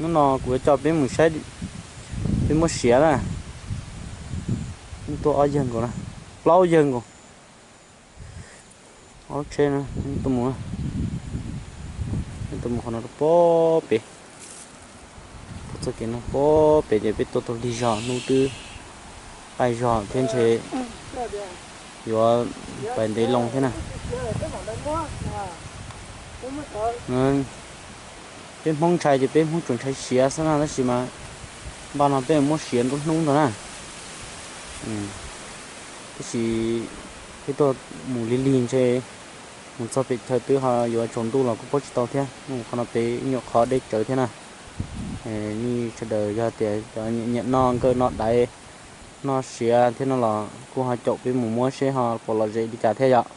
Hnub no kuv yuav coj peb mus saib peb muab siav na. Tuaj ob yawg nkaus na, plaub yawg nkaus. Ob tsheb na, tuaj mus, tuaj mus qhov no rau pob pem. Tuaj txoj kev no pob pem ces peb tuaj tau lig zog, hnub twb qaij zog thiab ntshe yuav pais ntev loo thiab na. Peb Hmoob ntshai ces peb Hmoob tsuas ntshai siav xwb na, tab sis mas npaj no peb muab siav nruab hnub ntag na. Tab sis peb tuaj mus lig lig ntshe mus txog pem chaw twb ho yuav tsaus ntuj los kuj paub tsis tau thiab. Qhov no pem ib nyuag qhov deb tsawv thiab na. Nej sawv daws yog tias cov nyiam noj nkawj noj daiv noj siav thiab no los kuj ho caum peb mus muab seb ho puas lom zem li cas thiab yom.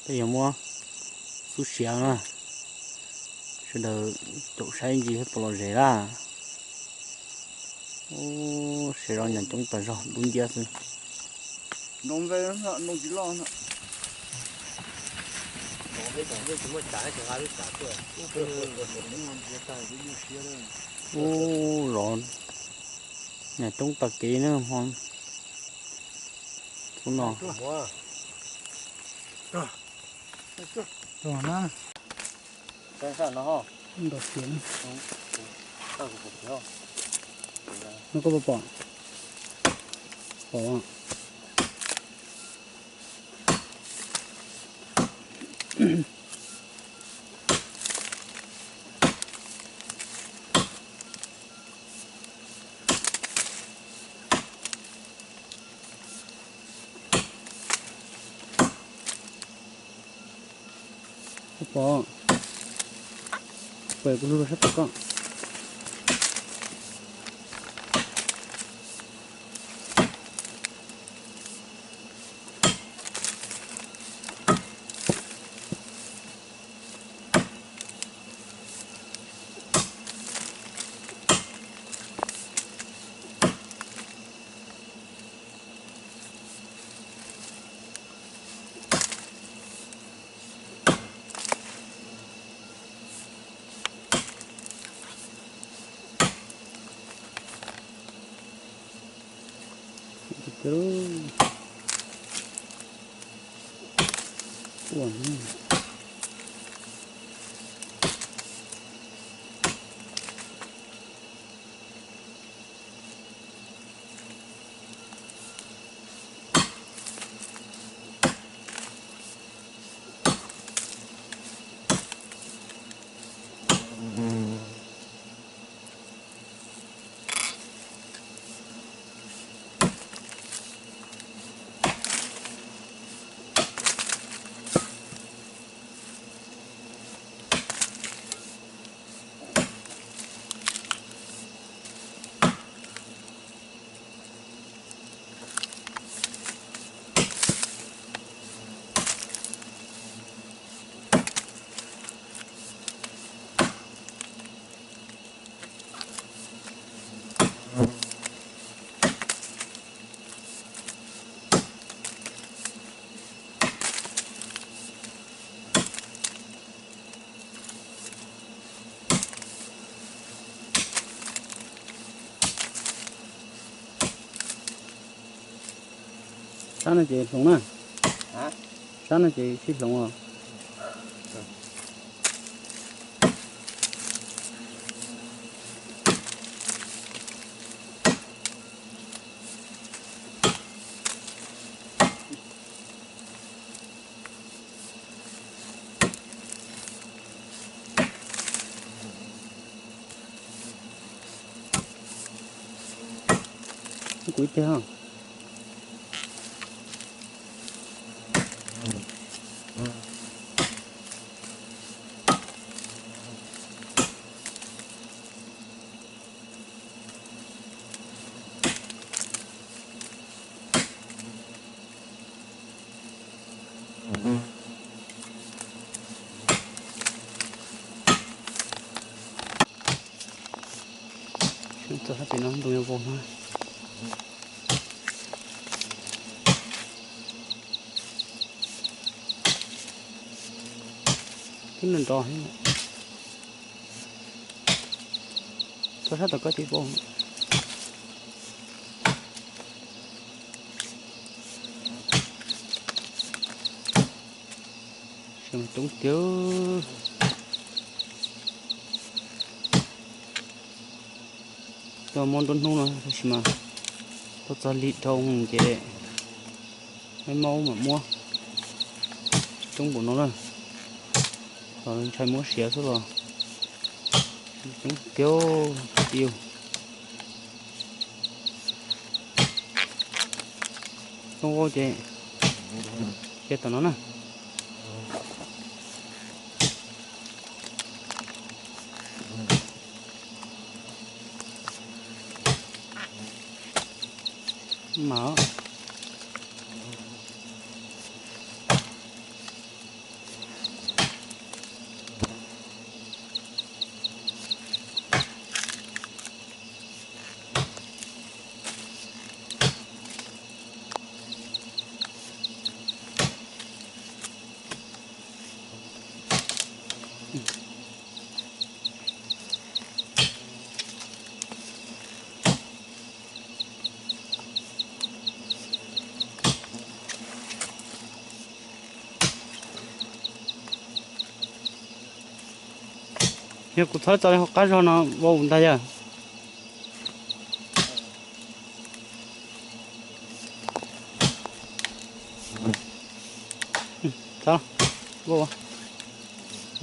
Peb yuav muab xub siav na, sawv daws caum saib ntsis thiab puas lom zem lawm. Ub, siav los nyuam coob tas zog dub nciab xwb. Ub, los nyuam coob tag kev na hmo. Ub no. Ntau tiag. No koj puas pom? Pom. Koj pom, pom kuv lub rau sab tom koj. Sab no ces hloov na. Sab no ces sib hloov os. Kuv ib teg. Txog sab pem no ntoo yuav vau no. Nrov nrov, tso sab tom koj tib pob. Coob tiag. Tuaj muab nruab hnub no tab sis mas tuaj txog lig dhau ces meb maub mam muab. Coob npaum no na, los ntshai muab siav xwb los coob tiag tiag. Coob ces cia tom no na. Mas Yog kuv txhob tso li hauv qab zog no vau ntag yog. Txhob, vau,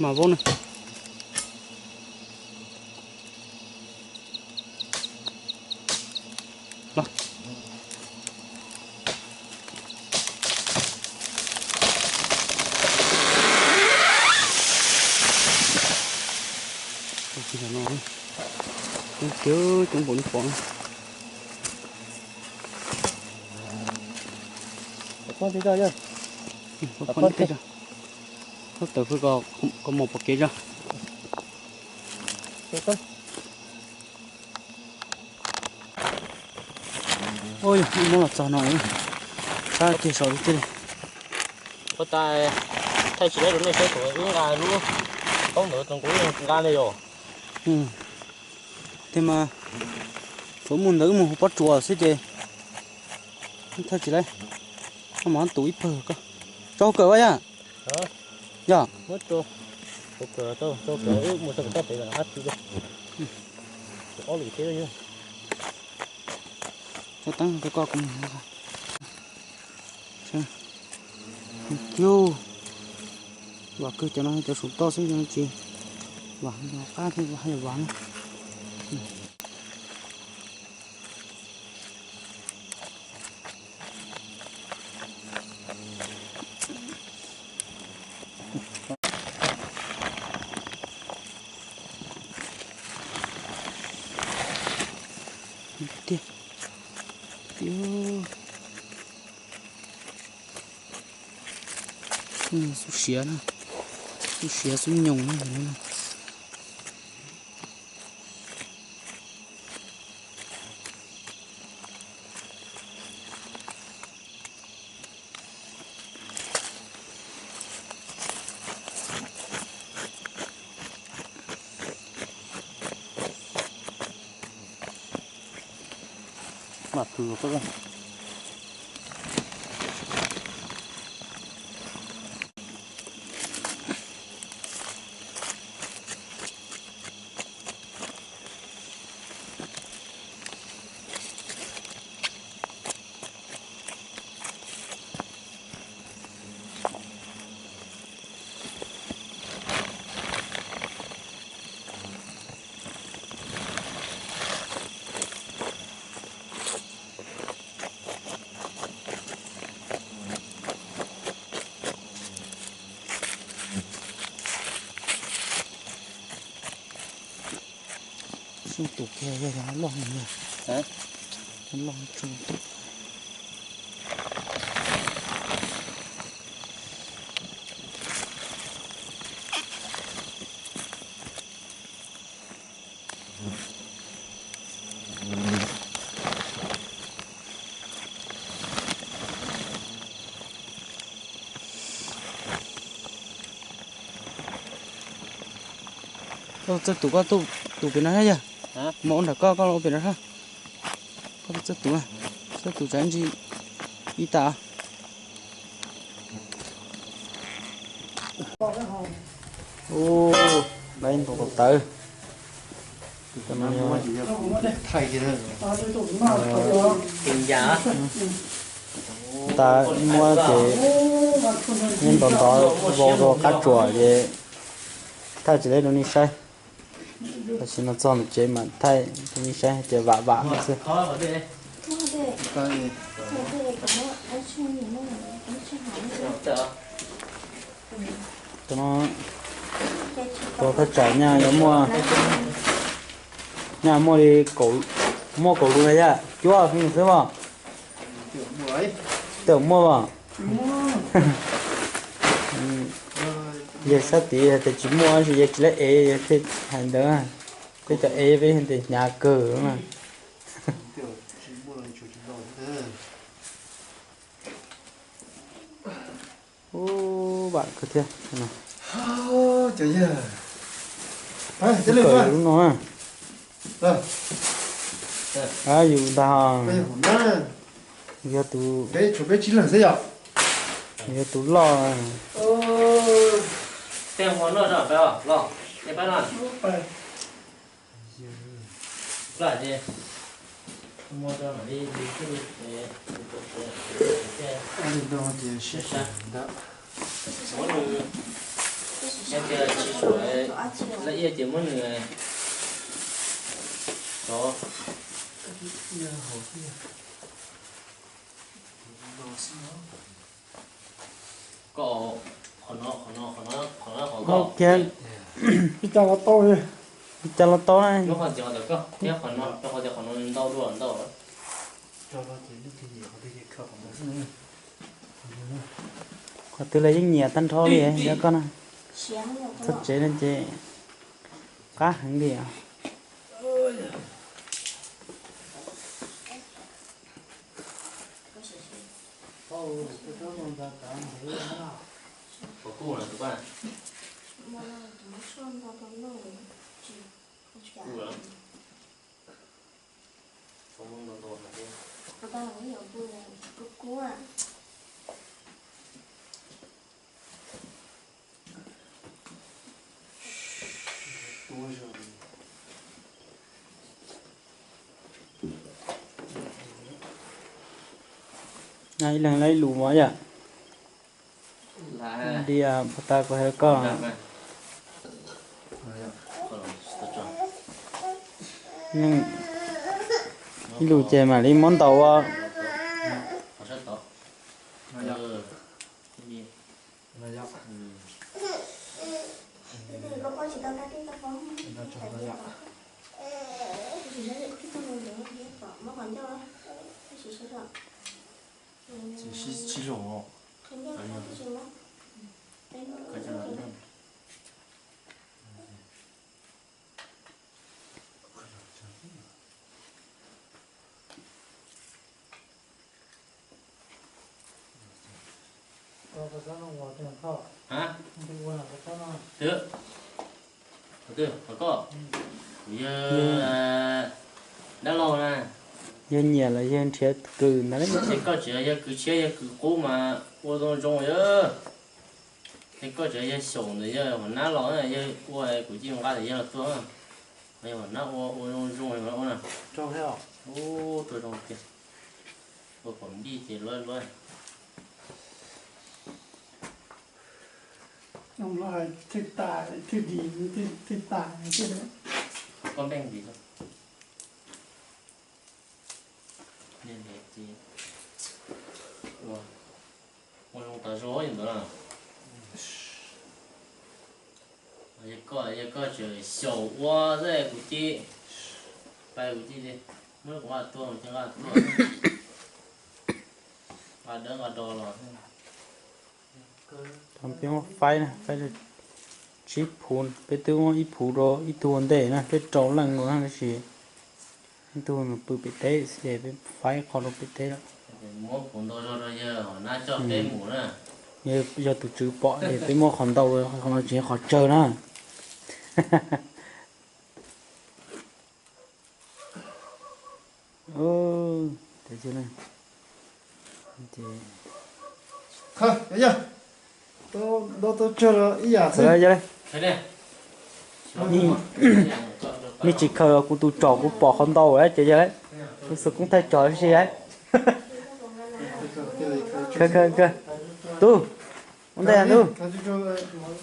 mas vau na. Los. Coob tiag, coob npaum li pom. Tawm pw kom mos pom kev tso. Ua yog muab los txog no, sab tiag saud tiag li. Ua tas, thaij tsis laib rau nej saib thaum wb nqa lub taub ntawd rau nqus nqa ne yom. Tiag mas, thaum mus ntawd wb mus hauv pob tsuas xwb ces thaij tsis laib. Koj mam tus ib pawg ko, tso hauv kawm vas yom. Yog. Tso teeb rau koj. Tiag, vam kawg, cov no cov saum toj xwb, cov no tsis vam, qab thiab vam yog vam na. Tiag, tiag. Xub siav na, xub siav xub nyoos na. Mas pw. Tsoo tus kiag yog, yog loj, yog loj tsoo tus. Txawj tus koj tus pem no thiab yog? Muaj ua nram koj, koj los ua pem no thiab. Koj tus txawj tus, txawj tus tsam ntsis ib tas. Ub, lawv ntau tus tawv. Tas muab ces yeej ntov ntov vau rau qab tsuas ces thaj tsis lawv rau nej saib. Tam sim no txog ntawm tsev mas thaij rau nej saib hais tias vam vam no xwb. Cov no, tus thaj tsam nyaj yuav muaj, nyaj muaj li kaum, muaj kaum lus na yom, cuaj xwb mas. Twb muaj mas. Yawg sab tid hais tias tsis muaj tab sis yawg tsis lab ev, yawg thiaj hais ntawd. Peb cov ev peb hais tias hnyav kawg na. Ub, vam kawg thiab. Cov yawg, kawm yus lub no na. A, yus ntag. Yog tus, yog tus loj. Muab nws, yog tias tsis sua lawv iab ces muab nws rov. Koj, qhov no, qhov no, qhov no, qhov no, qhov no, qhov no. Ib co los tau li. Ib co los tau na. Muab qhov ntawm koj thiab qhov no, rau qhov tias qhov no ntau dua ntau. Qhov twg los yeej nyiam tag nrho li yog koj na. Txog tsev no ces qab heev li os. Ib leeg lawv ib lus mog yom. Li pog tas kuv hais koj, ib lus ces mam li muab ntaus ua. Twb, qhov twg, qhov koj? Kuv yog dab laug na. Yog nyiam los yog nrhiav kws ntawd. Ces koj tseem yog kws tshiab yog kws qub mas ua zoo zoo yog. Ces koj tseem yog xyaum ntawm yog huam nab los yog ua kuv cia nqa ntawm yog los tuaj. Yog huam nab ua ua zoo zoo ua na. Ub, tuaj zoo tiag. Ua kom npij ces luab luab. Thwj tas, thwj dis, thwj tas. Koj npeej dis. Ua zoo tas zog ntawd na. Yog koj, yog koj tseem xyaum ua xwb kuv cia, pab kuv cia li, muab kuv nqa tuaj ces nqa tuaj, nqa dawb nqa do los. Peb muab faib na, faib tsib phuv, peb twb muab ib phuv rau ib tug ua ntej na, peb rau leej no na tab sis ib tug nws pw pem teb ces peb faib qhov rau pem teb lawm. Yog tus tswv pom ces peb muab qhov ntau, qhov no tsis yog qhov tsawg na. Ub, ces, ces, ntau tau tsawg los ib yam xwb. Nej tsis khaws los kuv tus tsom kuv pom qhov ntau lawm ces yog lawm. Kuv xav koob thaij tsom ib si lawm. Khaws, khaws, khaws. Tub, ua ntej tub.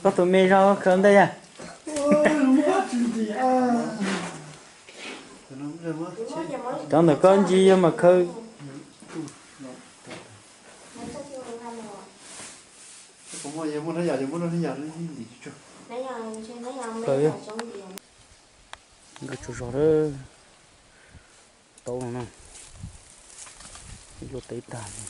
Koj tus me zog khaws ua ntej yog. Cov ntawm koj ntsis yog mas khaws. Khaws, nkawd tsaug zog lawm. Tau no na, yuav teb tag li.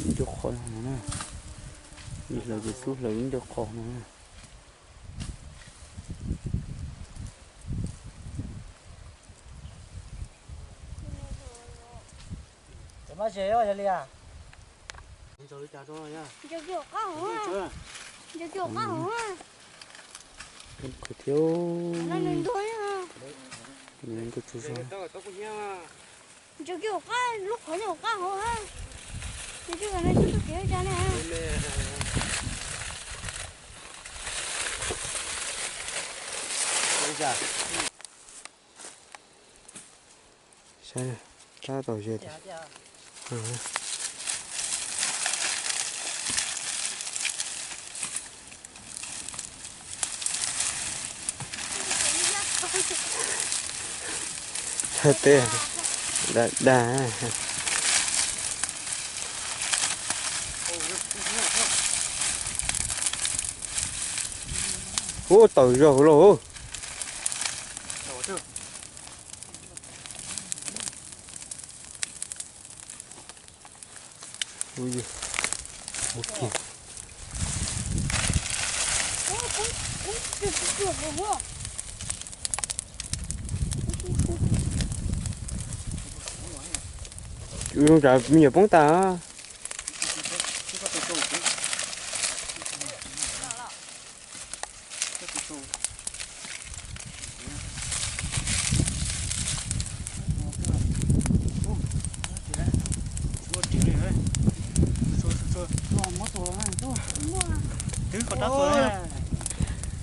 Ib nco qhov no na, ib hlaws ces xub hlaws ib nco qhov no na. Cov mab ze yog li as? Ncaws kiag qab hauv, ncaws kiag qab hauv. Khaws thiab. Ncaws kiag qab, lub qhov nyob hauv qab hauv. Nws tsis kam nws tsis txoj kev ua cas ne. Saib, tab tom ze. Teb dag. Ub, tawm zog lauj. Zoo tsam me nyuam poob tas.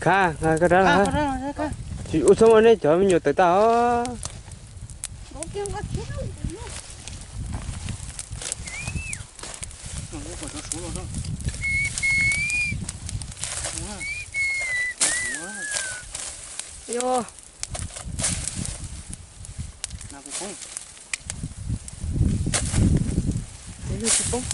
Khab, koj rab los. Ua txhob muaj nej cov me nyuam tawm tag os. Yog. Tsis poob.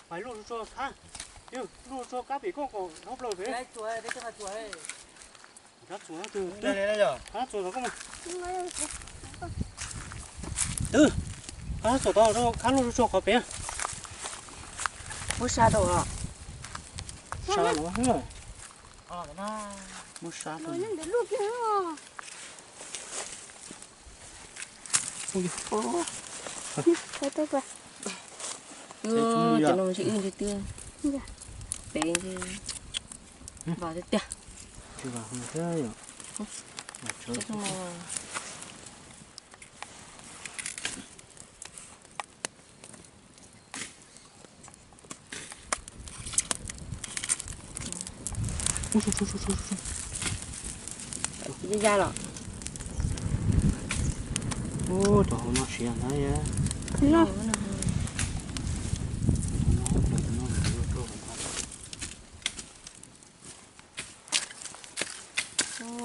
Hais luj tsuag, luj tsuag kab pem koj kom dhau plaws pem. Twb, kab txuas tau, kab luj tsuag qhov pem. Muab sa rau os. Sa no, muab sa rau. Cov no ntshe wb ntshe twb pem ntshe vam tiag tiag. Ub, cov hauv no siav ntag.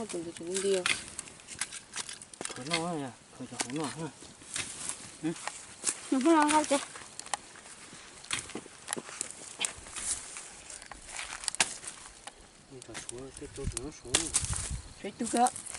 Tus ntawd tseem nti os. Khaws noj, khaws cov hauv noj. Nws muaj los nqa ces. Suav ib tug kawg.